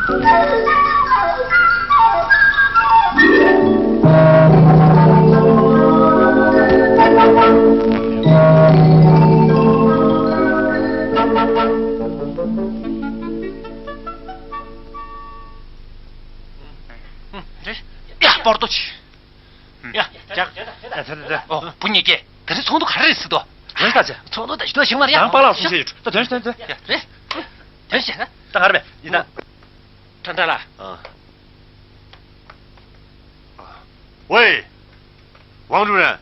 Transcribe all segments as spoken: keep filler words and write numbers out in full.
ཡ། སྤོར་ཏོ་ཆེ། ཡ། ཡ། ཡ། ད་ད་ད། ཨོ། བུ་གཉིས་ཀས་དེ་རིང་ཚོགས་འདུ་ག་རེ་རེད་ཟེར་དོ། རེད་ད་ཆེ། ཚོགས་འདུ་ད་ཞུ་དོ་ཞིག་མ་རེད། ཡང་པཱ་ལགས་གསུང་བཤད་ཡོད། ད་དོན་ཞིག་དོན་དོན། ཡ། རེད། དོན་ཞིག་ད་ག་རེ་མེད་ཡིན་ད། ཁྲ་ཁྲ་ལ། ཨ། ཝེ། ཝང་ཀྲུའུ་རེན།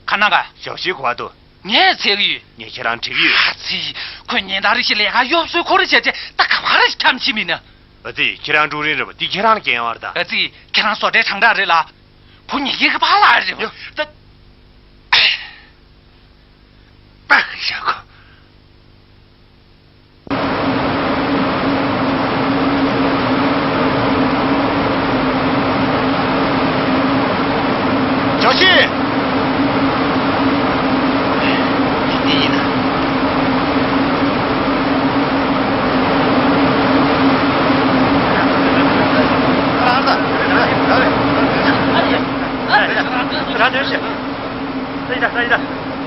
ཁ་ནང་ག་ཞའོ་ཤིས་གོ་བ་འདུག་ངས་བཙལ་གི་ཡོད། ངས་ཁྱེད་རང་དྲིས་ཡོད། ཨ་ཙི། ཁོས་ཉིན་ལྟར་རེ་བཞིན་ལས་ཀ་གཡོ་ཟོལ་འཁོར་རེ་བྱས་རྗེས་ད་ག་བ་རེ་ཞིག་འཁྱམ་ཕྱིན་མིན་ན། ཨ་ཙི། ཁྱེད་རང་ཀྲུའུ་རིན་རེད་པ། འདི་ཁྱེད་རང་ལ་འགན་ཡོད་རེད་ད། ཨ་ཙི། ཁྱེད་རང་བཟོ་གྲྭའི་དྲང་གྲགས་རེད་ལ། བུ་ཉིད་ཀྱི་ཕ་ལ་རེད་པ། ད། ད་ཤ་ཁོ། ཞའོ་ཤིས། འདི་ཡིན་ན། རང་དོན་བྱེད།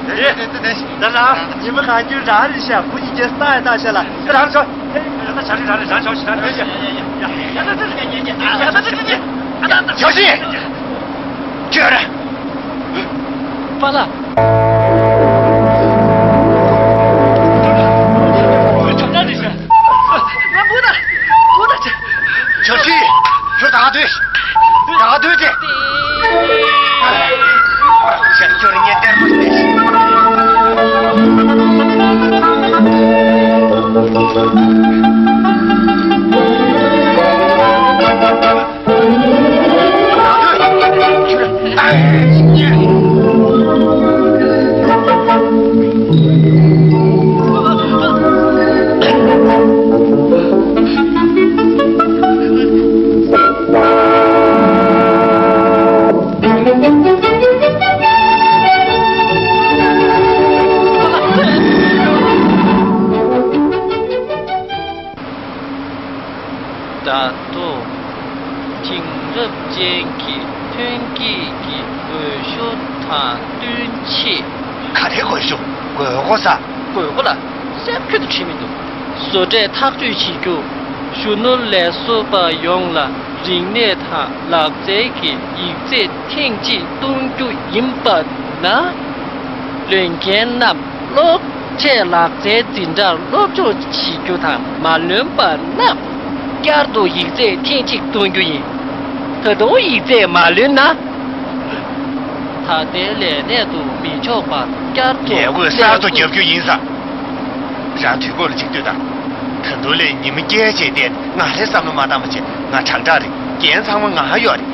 ད་ཡིན་ད། ད་ཡིན་ད། ད་ལ་ཉི་མ་གང་རྒྱུན་རང་རེད་ཤག་བུ་ཡི་རྒྱལ་སྟག་ཡི་སྟག་ཤག་ལ་ད་རང་ཤོག་ད་ཆ་རེ་རང་རེད། རང་ཆོག་ཤི་རང་རེད། ཤག་ཡ་ཡ་ཡ་ཡ། ཞའོ་ཤིས། ཁྱོད་ར། པཱ་ལགས། ང་བུ་ད། བུ་ད་ཆ། ཞའོ་ཤིས། ཁྱོད་ད་ག་སྡོད། ད་ག་སྡོད་དེ། ཞལ་སྐྱོར་ཉེ་བདེར་མོ་སྟེ། ད་དུང་། དེང་རབས་ཅན་གྱི་ཐོན་སྐྱེད་ཀྱི་འོས་ཤོག་དང་བསྟུན་ཆེད། ག་རེ་འོས་ཤོག་དགོས་མཁོ་ས། དགོས་མཁོ་ལ་སེམས་ཁུར་དུ་བྲིས་མི་འདུག་བཟོ་གྲྭས་ཐག་གཅོད་བྱེད་རྒྱུ། གཞོན་ནུ་ལས་བཟོ་པ་ཡོངས་ལ་རིག་གནས་དང་ལག་རྩལ་གྱི་ཡིག་ཚད་ཐེངས་གཅིག་གཏོང་རྒྱུ་ཡིན་པ་ན། ལོན་མཁན་རྣམས་སློབ་ཆས་ལག་རྩལ་འཛིན་གྲྭར་སློབ་སྦྱོང་བྱེད་རྒྱུ་དང་མ་ལོན་པ་རྣམས་བསྐྱར་དུ་ཡིག་ཚད་ཐེངས་གཅིག་གཏོང་རྒྱུ་ཡིན། ད་དུང་ཡིག་ཚད་མ་ལོན་ན། ད་ལྟའི་ལས་གནས་དུ་མི་འཇོག་པར་བསྐྱར་དུ་ལས་བགོས་གསར་དུ་རྒྱབ་རྒྱུ་ཡིན་ས། རང་དུས་འཁོར་ལ་གཅིག་ལྟོས་དང་། ད་དུང་ལས་ཉི་མ་བརྒྱད་ཅིག་བསྡད་ང་རེ་བསམ་བློ་མ་བཏང་བ་བྱས། ང་དྲང་དྲག་རེད། འགན་ཚང་མ་ང་ཡོད་རེད།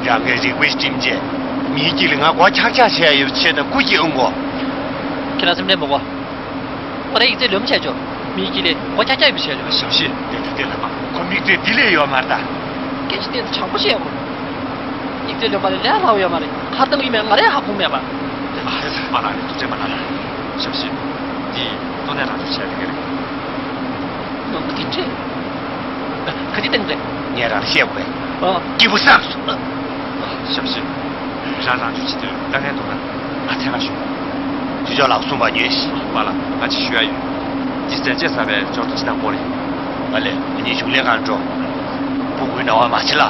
རང་གིས་རིག་པ་བསྒྲིམས་བྱས། མིའི་དཀྱིལ་ལ་ང་མགོ་འཁྱག་འཁྱག་བྱས་ཡོད་པ་བྱས་ན་སྐུ་སྐྱིད་ཨང་གོ། ཁྱེད་རང་སེམས་ཁྲལ་མ་དགོས། ང་རའི་ཡིག་ཚད་ལོན་པ་བྱས་ཆོག་མིའི་དཀྱིལ་ལ་མགོ་འཁྱག་འཁྱག་ཡོད་པ་བྱས་ཆོག་ཞབས་ཕྱི་དེ་ལྟ་དེ་ལ་མ་ཁོ་མིག་ཚད་འདི་ལས་ཡོད་མ་རེད་ད། སྐད་ཆ་དེ་ཚོ་དྲང་པོ་བཤད་དགོས། ཡིག་ཚད་ལོན་པ་ལས་ལས་སླ་བོ་ཡོད་མ་རེད། ཁ་བཏང་གི་མེད། ང་རས་ཧ་གོ་མེད་པ། ཨ་རེད། པཱ་ལགས་ནས་ཐུགས་རྗེ་མ་གནང་ན། ཞབས་ཕྱི། འདི་ཏོག་ནས་རང་ཚོ་བྱས་ཡོད་ཀྱི་རེད། ནོར་བུ་དེ་འདྲས། ག་དུས་བཏང་རེད། ངས་རང་ལ་བཤད་དགོས་པས། ཨ། སྐྱིད་པོ་བསམ་སོང་། ཞབས་ཕྱི། རང་རང་ཚོའི་ཆེད་དུ་དཀའ་ངལ་འདུག་ན་ང་འཚོལ་ག་ཤོག་ཅུ་ཅོག་ལགས་གསུངས་པ་ཉོན་ཞིག་པཱ་ལགས་ང་ཅིག་ཞུ་ཡ་ཡོད། འདི་ཟས་བཅད་ཟ་བའི་འབྱོར་ཐོ་ཅི་དང་པོ་རེད། ཨ་ལས། ང་གཉིས་གཞུང་ལས་ཁང་འགྲོ། སྤུ་གུའི་ན་བ་མ་བྱེད་ལ།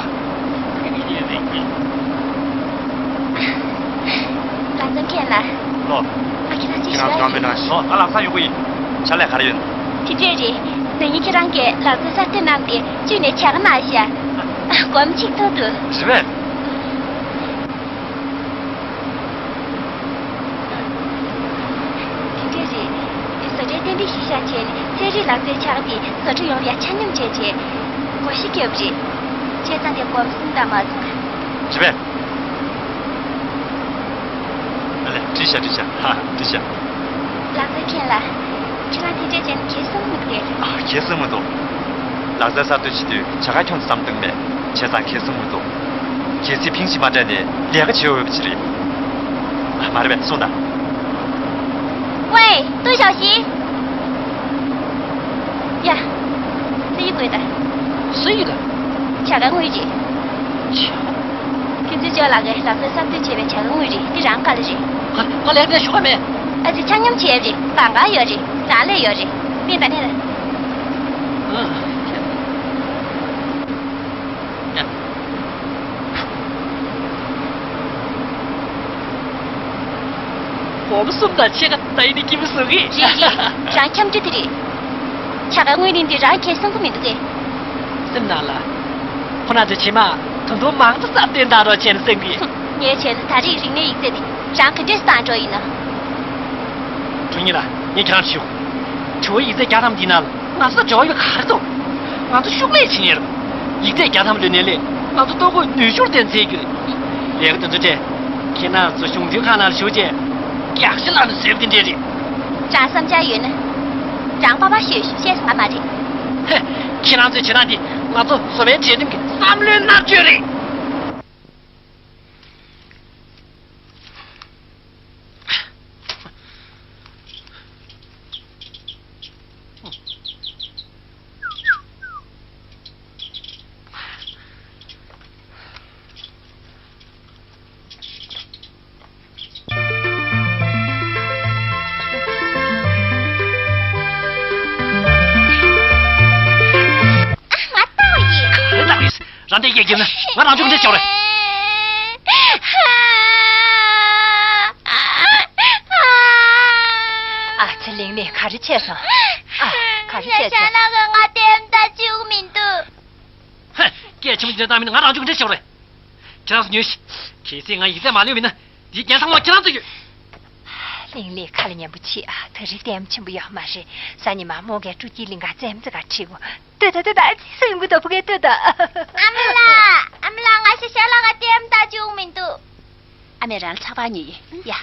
ལགས་སོ་མཁན་ལགས། ལོ། ཨ་ཁྱེད་རང་ཅིག་ཞུ་ཡ་ཡོད། ཨོ། ཨ་ལགས་ས་ཡོང་གི་ཡིན། ཕྱག་ལས་ག་རེ་ཡོད། དེ་འདྲས་རེད། ན་ནིང་ཁྱེད་རང་གིས་ལག་རྩལ་གསར་གཏོད་གནང་སྟེ་བཅུད་ནས་བྱ་དགའ་གནང་ཤག་སྒོར་མོ་གཅིག་ཐོབ་འདུག་རེད་པས། དེ་འདྲས་རེད། བཟོ་གྲྭའི་རྟེན་འབྲེལ་གཞི་བཞག་བྱས་ནས་རྩེད་རིགས་ལག་རྩལ་ཆགས་ཏེ་བཟོ་གྲྭ་ཡོངས་ལ་ཆ་སྙོམས་བྱས་རྗེས། སྒོར་བཞི་བརྒྱབ་རེད། བྱས་ཙང་དེ་སྒོར་མོ་གསུམ་དང་མ་སོང་། རེད་པས། ཨ་ལས། འགྲིག་ཤག་འགྲིག་ཤག་ཧ། འགྲིག་ཤག་ལགས་སོ་མཁན་ལགས། ཁྱེད་རང་དེ་འདྲས་བྱས་ན་ཁེ་བཟང་མི་འདུག་གས། ཨ། ཁེ་བཟང་མི་འདུག་ལག་རྩལ་གསར་གཏོད་བྱེད་དུས་བྱ་དགའ་ཁྱོན་ཙམ་བཏང་མེད། བྱས་ཙང་ཁེ་བཟང་མི་འདུག་གལ་སྲིད་ཕིང་ཞིག་མ་སྤྲད་ནས་ལས་ཀ་བྱེད་འོས་པ་ཅིག་རེད། ཨ། མ་རེད་པས། སོང་ད། ཝེ། ཏུའུ་ཞའོ་ཞི། ཡ། ད་ཡི་དགོས་ད། སུ་ཡིན་ལ། བྱ་དགའ་དངུལ་རེད། བྱ་དགའ། ཁྱེད་ཚོའི་ཅོ་ལགས་ཀྱིས་ལག་རྩལ་གསར་གཏོད་བྱས་པའི་བྱ་དགའ་དངུལ་རེད། འདི་རང་ག་ལ་རེད། ང་ང་ལས་ཀ་ཤོར་མེད། ཨ་ཙི་ཆ་སྙོམས་བྱས་རེད། གང་ག་ཡོད་རེད། རང་ལས་ཡོད་རེད། མིན་པ་ནས་ལ། ཨ། སྒོར་མོ་གསུམ་དང་ཕྱེད་ཀ་ད་ཡིན་ནི་སྐྱིད་པོ་བཟོ་གི། རེད་རེད། རང་འཁྱམ་རྒྱུ་དེ་རེད། བྱ་དགའ་དངུལ་རིན་དེ་རང་ཁྱེར་སོང་གི་མི་འདུག་གས། སེམས་ནང་ལ། ཁོ་རང་ཚོའི་ཕྱི་མ་ད་དུང་མང་དུ་སྟབས་བདེ་འདང་རོགས་བྱས་ན་བསམ་གི། ངས་བྱས་ན་ད་རེས་རིག་གནས་ཡིག་ཚད་དེ་རང་ག་འདྲས་བཏང་འགྲོ་ཡིན་ན། དྲུང་ཉིད་ལགས། ངས་ཁྱེད་རང་ཞུ། དྲི་བ་ཡིག་ཚད་བརྒྱ་ཐམ་འདི་ནང་ལ་ང་ཚོ་འབྱོར་ཡོད་ག་རེ་འདུག་ང་ཚོ་ཤུགས་ལས་ཕྱིན་ཡོད་རེད། ཡིག་ཚད་བརྒྱ་ཐམ་ལོན་ནས་ལས་ང་ཚོ་ལྟོ་གོས་ནུས་ཤུགས་ལྡན་ཚེ་གི་རེད། ལས་ཀ་དེ་ཚོ་སྤྲད། ཁྱེད་རང་ཚོ་གཞུང་འཛིན་ཁང་ནང་ལ་ཞུགས་རྗེས་རྒྱག་ཤི་ལ་ནི་བཟོས་པ་དེ་འདྲས་རེད། ཅང་བསམ་འཆར་ཡོད་ན། རང་པ་པ་ཤོད་ཤོད་ཤེས་སོང་ང་མ་རེད། ཧེ། ཁྱེད་རང་ཚོའི་བྱེད་སྟངས་འདི་ང་ཚོ་བཟོ་པའི་གྲལ་རིམ་གྱི་བསམ་བློའི་མནར་གཅོད་རེད། ང་ལྟ་བ་ཡིན། ག་རེ་ལྟ་བ་ཡིན། རང་དེ་སྐད་ཀྱིན་ན་ང་རང་ཚོ་གི་འདྲ་ཆགས་རེད། ཨ་ཙི་ལིང་ལི་ག་རེ་བྱས་སོང་། ཨ། ག་རེ་བྱས་སོང་། ཞང་ལགས་ཀྱིས་ང་ལྟད་མོ་ལྟ་བཅུག་མི་འདུག་ཧེ། སྐད་ཆེན་པོ་འདི་འདྲ་བཏང་མིན་ན་ང་རང་ཚོ་གི་འདྲ་ཆགས་རེད། ཁྱེད་རང་ཚོ་ཉོན་ཞིག་གལ་སྲིད་ང་ཡིག་ཚད་མ་ལོན་མིན་ན་འདིའི་རྒྱན་ཚང་མ་ཁྱེད་རང་ཚོ་ཡོད། ལིང་ལི་ཁ་ལ་ཉན་པོ་བྱེད་ཨ། ད་རེས་ལྟད་མོ་ཆེན་པོ་ཡོད་མ་རེད། གཟའ་ཉི་མ་མོ་གིས་སྤྲོ་སྐྱིད་གླིང་ག་རྩེད་མོ་རྩེ་ག་ཁྲིད་དགོས། ལྟོས་དང་ལྟོས་དང་ཨ་ཙི་སུ་ཡོང་གི་འདུག་བུ་གས་ལྟོས་དང་། ཨ་མ་ལགས། ཨ་མ་ལགས། ང་ཞ་ཞང་ལགས་ཀྱིས་ལྟད་མོ་ལྟ་བཅུག་མི་འདུག་ཨ་མས་རང་ལ་ཚགས་པར་ཉོས་ཡོད་ཡ།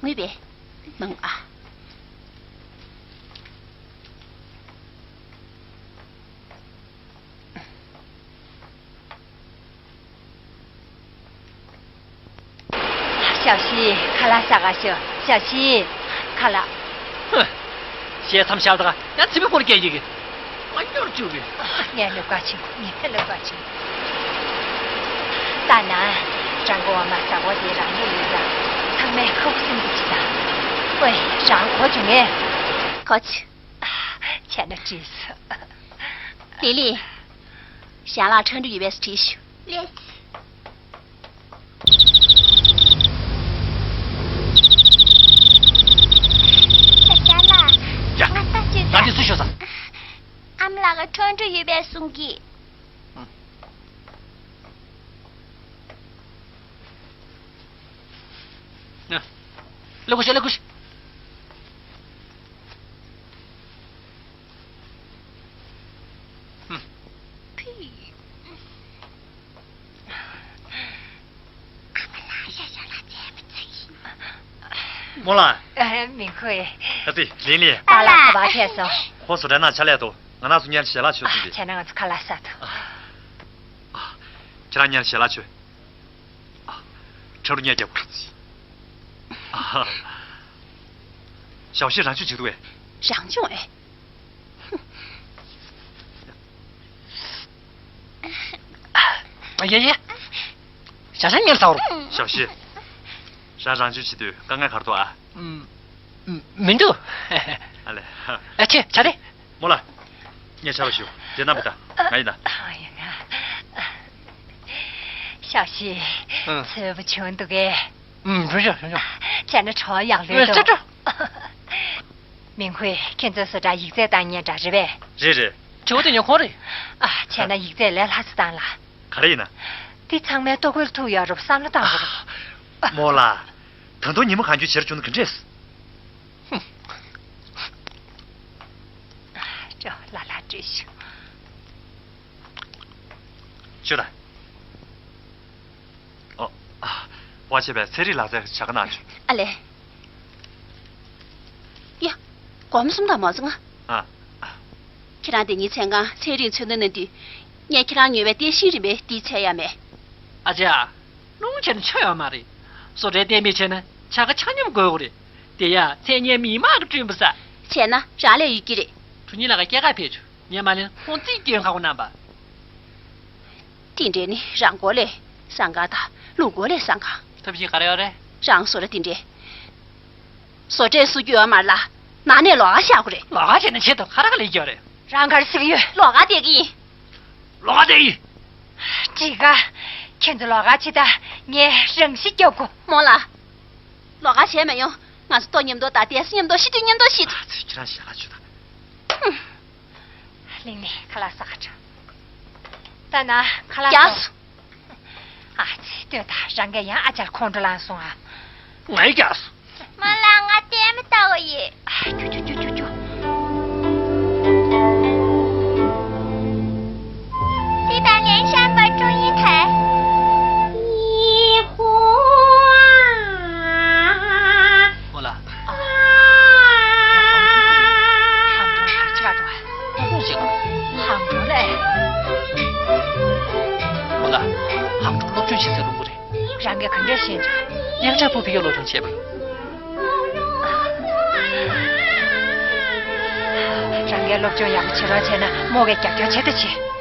ངུས་པས། མང་ཨ། ཞའོ་ཞི། ཁ་ལག་ཟ་ག་ཤོག་ཞའོ་ཞི། ཁ་ལག་ཧུ། བཤད་མཚམས་བཞག་ད་ག་ཡ་ཚིག་པའི་སྐོར་སྐད་ཡིག་གི། ང་སྐྱོར་བཅུག་གི། ངས་ལབ་ག་ཆེན་པོ། ངས་ལབ་ག་ཆེན་པོ། ལྟ་ན། རང་གི་འོ་མ་ཟ་གོ་དེ་རང་ཉིད་ཡིན་ཙང་། ཚང་མས་ཁོག་སེམས་ཀྱི་ཅི་དང་། ཨོའི། རང་གོ་བྱུང་ངས། གོ་ཆི། བྱས་ན་བྲིས་སོ། ལི་ལི། ཞང་ལགས་ཁྲ་འབྲུ་ཡོད་པས་བྲིས་ཤོག་ལེ། ཞ་ཞང་ལགས། ཡ། ང་ལྟ་བཅུག་ད་འདི་སུ་ཤོད་ས། ཨ་མ་ལགས་ཀྱིས་ཁྲ་འབྲུ་ཡོད་པས་གསུང་གི། ཨ། ལེགས་པོ་ཤོད། ལེགས་པོ་ཤོད། ཧུམ། ཕི། ཨ་མ་ལགས། ཡ་ཡ་ལགས་བྱས་པ་ཚིག་མོ་ལ། ཨ། མིང་ཁོས། ཨ་ཙི་ལིང་ལི། པཱ་ལགས་ག་པར་ཕེབས་སོང་། ཁོ་བཟོ་གྲྭའི་ནང་ཕྱག་ལས་འདུག་ང་རང་ཚོ་མཉམ་དུ་ཞལ་ལག་མཆོད་སོང་སྟེ། བྱས་ན་ང་ཚོ་ཁ་ལག་ཟ་ཐུབ། ཨ། ཨ། ཁྱེད་རང་མཉམ་དུ་ཞལ་ལག་མཆོད། ཨ། ཁྲ་འབྲུ་གཉེར་རྒྱབ། ཨ། ཞའོ་ཞི་རང་ཆུང་བྱེད་འདུག་པས། རང་ཆུང་ཨེ། ཨ། ཡ་ཡ། ཞ་ཞང་ངེར་ཚ་བར། ཞའོ་ཞི། རང་རང་ཆུང་བྱེད་དུས་དཀའ་ངལ་ག་རེ་འདུག་ཨ། ཨུམ། མི་འདུག་ཨ་ལེ། ཨ་ཆེ་ཆ་རེ། མོ་ལ། ངས་ཆ་བ་ཞུ། དེ་ན་མི་ད། ང་ཡིན་ད། ཨ་ཡ་ང་། ཞའོ་ཞི། ཨ། ཚོད་པོ་བྱུང་འདུག་གས། ཨུམ། བྱུང་བྱུང་བྱུང་བྱུང་། བྱས་ན་གྲོགས་ཡག་ལོས་འདུག་ཨ། ཅོ་ཅོ། མིང་ཁོས་ཁྱེད་ཚོའི་བཟོ་གྲྭ་ཡིག་ཚད་བཏང་མཁན་འདྲ་རེད་པས། རེད་རེད། དྲི་བ་དེ་ཉོ་ཁོང་རེད། ཨ། བྱས་ན་ཡིག་ཚད་ལས་ལྷག་ཙམ་བཏང་ལ། ག་རེ་ཡིན་ན། འདི་ཚང་མའི་ལྟོ་གོས་ལ་ཐུག་ཡོད་རུབ་བསམ་བློ་བཏང་དགོས་རུབ། མོ་ལ། ད་དུང་ཉིན་མོ་གང་བྱུང་བྱེད་རུ་བྱུང་ན་ག་འདྲས། ཅོ་ལ་ལ་བྲིས་ཤིག་ཅོ་ད། ཨོ། ཨ། བ་ཆེ་བའི་ཚན་རིག་ལག་རྩལ་བྱ་དགའ་གནང་བྱུང་། ཨ་ལེ། ཡ། སྒོར་མོ་གསུམ་དང་མ་ཚང་ང་། ཨ། ཨ། ཁྱེད་རང་དེ་ཉིན་མཚན་གང་ཚན་རིག་འཚོལ་སྣང་གནང་དུས། ངས་ཁྱེད་རང་ཉོས་པའི་ལྟས་ཤིང་རིམ་པས་འདི་འཚོལ་ཡ་མེད། ཨ་ཅག་རླུང་ཆེ་ན་ཆ་ཡོད་མ་རེད། བཟོ་གྲྭའི་ལྟད་མོ་བྱས་ན་བྱ་དགའ་ཆ་སྙོམས་དགོས་རེད། དེ་ཡང་མཚན་སྙན་མི་མང་གིས་བསྐྲུན་པ་ས། བྱས་ན་རང་ལས་ཡོད་ཀྱི་རེད། གྲུ་གཉིས་ལགས་ཀྱིས་སྐྱེལ་ཀ་ཕེབས་བྱུང་། ངས་མ་ལེན་ཁོང་རྩིས་སྐྱོན་ཁག་པོ་གནང་པ། དེ་འདྲས་ནི་རང་མགོ་ལས་བཟང་ག་དང་ལུག་མགོ་ལས་བཟང་ག། ཐབས་ཤེས་ག་རེ་ཡོད་རེད། རང་བཟོ་གྲྭ་དེ་འདྲས། བཟོ་གྲྭས་བཟོ་རྒྱུ་ཡོད་མ་རེད་ལ། ནང་ནས་ལོགས་ཀ་བཞག་དགོས་རེད། ལོགས་ཀ་བྱས་ན་ཆེད་དུ་ཁ་རག་ལས་ཀྱི་ཡོད་རེད། རང་ག་རེ་ཟེར་གྱི་ཡོད། ལོགས་ཀ་བསྡད་ཀྱི་ཡིན། ལོགས་ཀ་བསྡད་ཡིན། འགྲིག་ག། ཁྱེད་ཚོ་ལོགས་ཀ་བྱེད་དང་ངས་རང་ཤི་རྒྱག་དགོས། རྨོ་ལགས། ལོགས་ཀ་བྱས་མ་ཡོང་། ང་ཚོ་ལྟོ་མཉམ་དུ་དང་ཏོག་ཙམ་མཉམ་དུ་ཤི་དུས་མཉམ་དུ་ཤི། ཨ་ཙི། ཁྱེད་རང་ཞལ་ལག་མཆོད་དང་། ཧུམ། གླིང་ནས་ཁ་ལག་ཟ་ག་འགྲོ། ད་ན་ཁ་ལག་རྒྱགས་སོ། ཨ་ཙི། ལྟོས་དང་། རང་གིས་ཡང་ཨ་ཅག་ཁོང་ཁྲོ་ལངས་སོང་ཨ། ང་ཡི་རྒྱགས་སོ། རྨོ་ལགས། ང་ལྟད་མོ་ལྟ་འོ་ཡི། ཨ། ཀྱུ་ཀྱུ་ཀྱུ་ཀྱུ་ཀྱུ། 西单连山八中一台。 རྨོ་ལགས། ཧང་ཀྲོང་ཆར་ཆ་འགྲོ། ཧང་ཀྲོང་ལས། རྨོ་ལགས། ཧང་ཀྲོང་སློབ་སྦྱོང་བྱེད་སའི་ལུང་པ་རེད། རང་གིས་ག་འདྲ་ཤེས་ཀྱང་། ཉང་བྲག་ཕུག་བོད་ཡིག་སློབ་སྦྱོང་བྱས་པ་ཡིན། རང་གིས་སློབ་སྦྱོང་ཡག་པོ་བྱེད་རོགས་བྱས་ན་རྨོ་གིས་རྒྱབ་སྐྱོར་བྱེད་དང་བྱེད།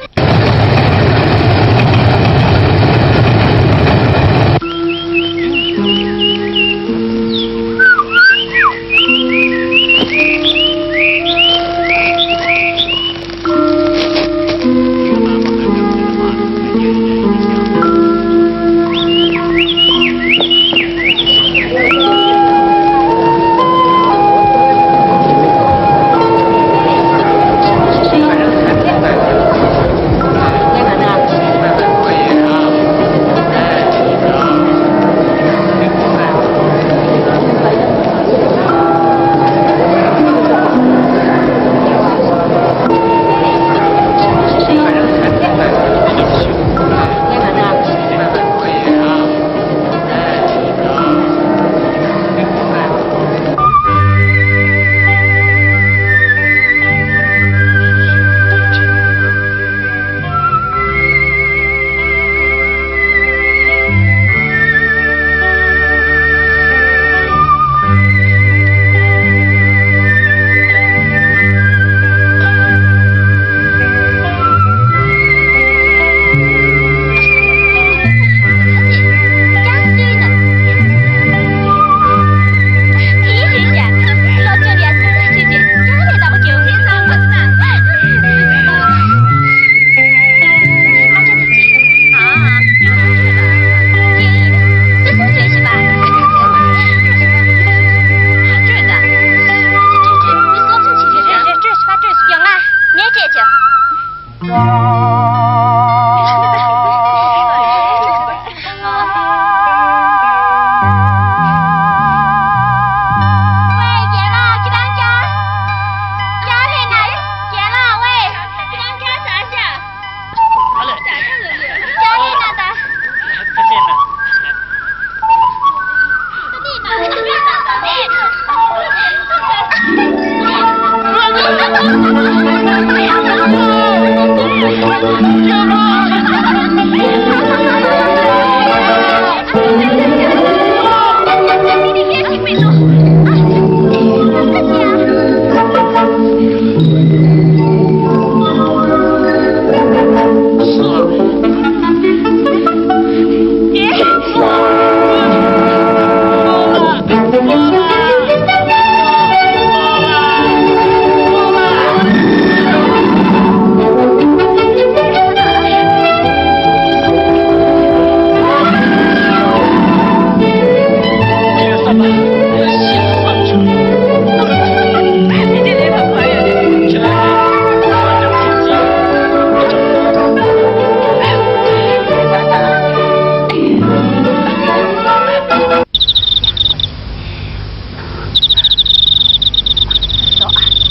སོ་ཨ། ད་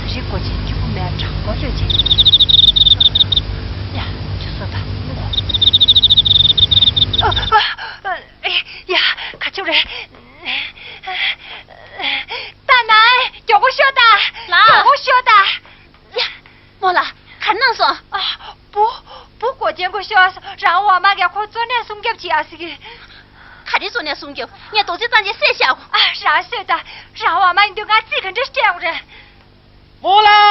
རེས་སྒོ་ཆེན་གཅིག་པུ་མེད་དྲང་པོ་ལྟོས་བྱས། ཡ། ཁྱོད་སོ་ད་ནུ་གོ། ཨ། ཨ། ཨ། ཡ། ག་ཅི་རེད། ད་ན་མགྱོགས་པོ་ཤོག་ད། ལགས། མགྱོགས་པོ་ཤོག་ད། ཡ། རྨོ་ལགས། ག་རེ་གནང་སོང་། ཨ། བུ། བུ་སྒོ་ཆེན་གྱི་ཤོག་སོང་། རང་འོག་མ་གིས་ཁོ་བཙོ་ནས་སྲུང་སྐྱོབ་བྱེད་ཡ་ཟེར་གི། ག་རེ་བཙོ་ནས་སྲུང་སྐྱོབ། ངས་རྡོག་རྫིས་གཙང་ཆེ་བསད་བཞག་གོ། ཨ། རང་གསོད་དང་། རང་འོག་མ་ཡིན་དུས་ང་རྩིས་ག་འདྲ་སྤྲད་དགོས་རེད། རྨོ་ལགས།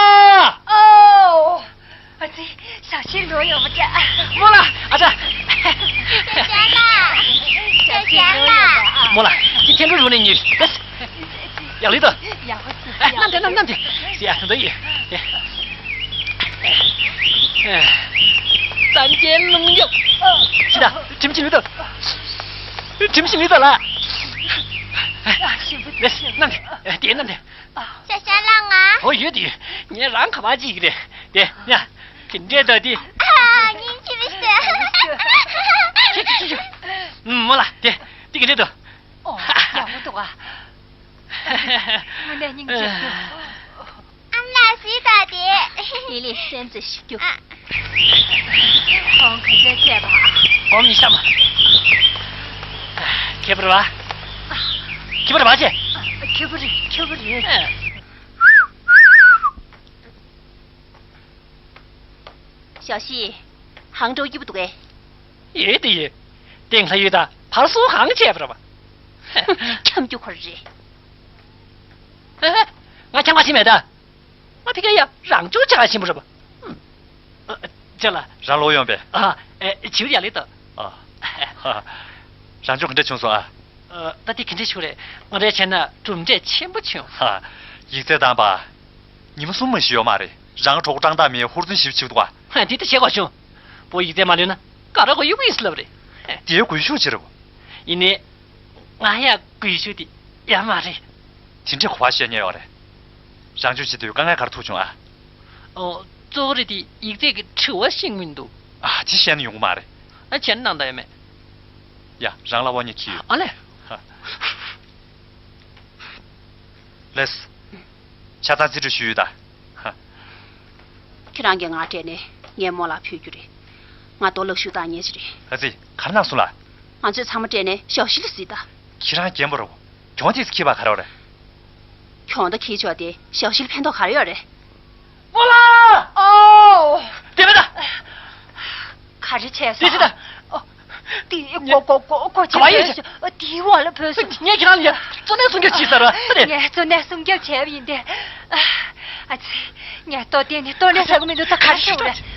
རྨོ་ལགས། ཨ་ཅག་ཅག་ཅག་ལགས། རྨོ་ལགས། ཁྱེད་ཐེངས་འགྲོ་རུ་ནས་ཉིད། ཡག་ལི་དོ། ཡག་པོ་ཟེར། ནམ་དེ་ནམ་དེ་ཟེར། ཡ་ད་ཡི། སངས་རྒྱས་ནམ་ཡོད། ཅི་ད་དྲིམ་ཅི་མི་དོ། དྲིམ་ཅི་མི་དོ་ལ། ནམ་དེ་དེ་ནམ་དེ། ཤ་ཤ་ལ་ང་། ཨོ་ཡོད་དེ། ངས་རང་ག་པར་ཅིག་རེད་དེ། ཡ། གི་འདྲེ་ད་དེ། ཨ་སྙིང་རྗེ་མི་ཤེས། ཁྱེད་ཁྱེད་ཁྱེད་ཁྱེད། རྨོ་ལགས་དེ། དེ་གི་འདྲེ་དོ། ཨོ་ཡག་པོ་འདུག་ཨ། དངོས་གནས་སྙིང་རྗེ་སྐྱོ། ཨ་མ་ལགས་སུས་ད་དེ། ལི་ལི་སེམས་ཙེ་ཞིག་སྐྱོ། ཨ། ཁོང་ག་ཚོད་བྱས་པ། སྒོམ་ཉི་ཤུ་རྩ་མ། ཁྱད་པར་བ། ཁྱད་པར་བ་ཅེ། ཁྱད་པར་རེད། ཁྱད་པར་རེད། ཞའོ་ཤི། ཧང་ཀྲོའུ་སྐྱིད་པོ་འདུག་གས། ཡོད་དེ་ཡོད། ཏེང་ལྷ་ཡོད་ད་ཕར་སོང་གང་བྱས་པ་རེད་པ། འཁྱམ་རྒྱུ་ཁོ་རེད། ང་འཁྱམ་ག་ཞིག་མེད་ད། ང་ཕ་གིར་ཡ་རང་ཕྱོགས་ཆགས་ཆེན་པོ་རེད་པ། ཅེ་ལ། རང་ལོག་ཡོང་པས། ཨ། ཨེ། བྱིའུ་ཡ་ལི་ད། ཨ། རང་ཕྱོགས་ག་འདྲ་བྱུང་སོང་ཨ། ཨ། ད་དེ་ག་འདྲ་བྱུང་རེད། ང་འདྲ་བྱས་ན་གྲུབ་འབྲས་ཆེན་པོ་བྱུང་། ཧ། ཡིག་ཚད་བཏང་པ། ཉི་མ་གསུམ་མ་ཞིག་ཡོད་མ་རེད། རང་གྲོགས་པོ་ཀྲང་ཏཱ་མིན་ཧུར་བརྩོན་ཞེ་པོ་བྱེད་ཀྱི་འདུག་ཨ། ཧ། དེ་ལྟ་བྱེད་དགོས་བྱུང་། བོ་ཡིག་ཚད་མ་ལོན་ན་ག་རེ་དགོས་ཡོད་ཀྱི་ཡིན་ཟེར་ལབ་རེད། དེའི་སྒུལ་ཤུགས་ཆེ་རེད་བོ། ཡིན་ནའི། ང་ཡ་སྒུལ་ཤུགས་དེ་ཡ་མ་རེད། དེ་འདྲའི་གོ་བ་བཤད་མཁན་ཡོད་རེད། རང་ཕྱོགས་བྱེད་དུས་དཀའ་ངལ་ག་རེ་ཐུག་བྱུང་ཨ། ཨོ། གཙོ་བོ་རེད་དེ་ཡིག་ཚད་ཀྱི་དྲི་བ་ཤེས་མི་འདུག་ཨ། དེ་བཤད་ན་ཡོང་གི་མ་རེད། ཨ། བྱས་ན་གནང་ད་ཡ་མེད། ཡ། རང་ལ་དབང་ཉེ་ཁྱི་ཡོད། ཨ་ལས། ལེས། ཆ་ཚང་རྩིས་སྤྲོད་ཞུས་ཡོད་ད། ཧ། ཁྱེད་རང་གིས་ང་སྤྲད་ནས་ངས་རྨོ་ལགས་ཕུད་རྒྱུ་རེད། ང་རྡོ་ལག་ཤུབས་བཏང་མཁན་ཞིག་རེད། ཨ་ཙི། ག་རེ་གནང་སོང་ལགས། ང་ཚོས་ཚང་མ་སྤྲད་ནས་ཞའོ་ཤི་ལ་གཟིགས་ད། ཁྱེད་རང་རྒན་པོ་རེད་བོ། གྱོང་ཏོག་ཙམ་འཁྱེར་བ་ག་རེ་བ་རེད། གྱོང་ཏོག་འཁྱེར་ཆོག་དེ་ཞའོ་ཤི་ལ་ཕན་ཐོགས་ག་རེ་ཡོད་རེད། རྨོ་ལགས། ཨོ། བདེ་མོ་ད། ག་རེ་བྱས་སོང་། དེ་ཅི་ད། ཨོ། དེ་གོ་གོ་གོ་གོ་ག་བ་ཡོད་ཅེ། ཨོ། དེའི་འོག་ལ་བུད་སོང་། ངས་ཁྱེད་རང་ལ་གཙོ་གནད་སྲུང་སྐྱོབ་བྱས་ཟེར་བ་ད་དེ། ངས་གཙོ་གནད་སྲུང་སྐྱོབ་བྱས་པ་ཡིན་ཏེ། ཨ་ཙི། ངས་ལྟོ་བསྟན་ནས་ལྟོ་ལས་ཟ་གི་མི་འདུག་ད་ག་རེ་བྱེད་དགོས་རེད།